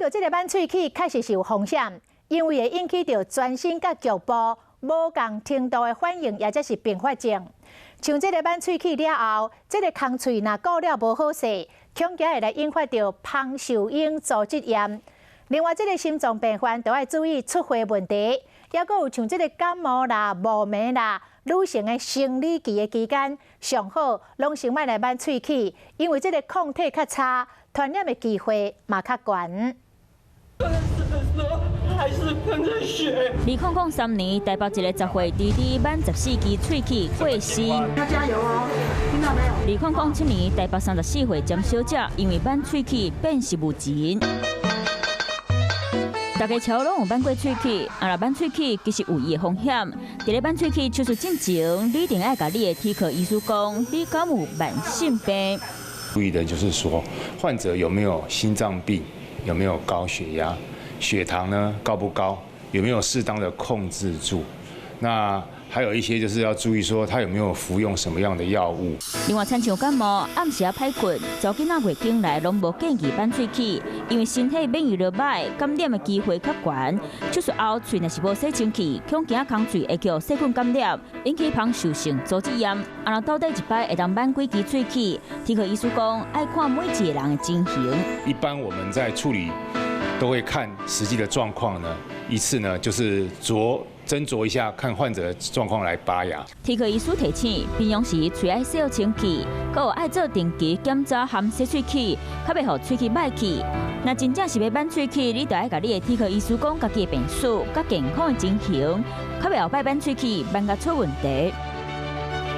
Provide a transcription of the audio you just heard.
著這个挽喙齒，確實是有風險，因為會引起著全身佮局部無仝程度的反應，抑者是併發症。像這个挽喙齒了後，這个空喙若顧了無好勢，恐驚會來引發著蜂受湧組織炎。另外，這个心臟病患著愛注意出血問題，抑閣有像這个感冒啦、霧暝啦、女性的生理期的期間，上好攏先莫來挽喙齒，因為這个抗體較差，傳染的機會嘛較懸。還是噴著血。2003年，台北一个10歲弟弟挽14支喙齒過身。要加油哦，聽到沒有？2007年，台北34歲詹小姐因為挽喙齒變食無錢。大家攏有挽過喙齒，啊若挽喙齒其實有伊的風險。佇咧挽喙齒手術進前，你一定愛共你的齒科醫師講，你敢有慢性病？注意的就是說，患者有沒有心臟病，有沒有高血壓，血糖呢高不高，有沒有適當的控制住？那還有一些就是要注意說，他有沒有服用什麼樣的藥物。另外，親像感冒、暗時仔歹睏、查某囡仔月經來，攏無建議挽喙齒，因為身體免疫力䆀，感染的機會較懸。手術後喙若是無洗清氣，恐驚空喙會予細菌感染，引起蜂受性組織炎。啊，若到底一擺會當挽幾支喙齒？齒科醫師講，愛看每一个人的情形。一般我們在處理都會看實際的狀況呢，一次呢就是斟酌一下，看患者的狀況來拔牙。齒科醫師提醒，平常時喙愛洗清氣，閣有愛做定期檢查含洗喙齒，較袂予喙齒䆀去。若真正是欲挽喙齒，你著愛共你的齒科醫師講家己的病史、佮健康的情形，較袂後擺挽喙齒挽甲出問題。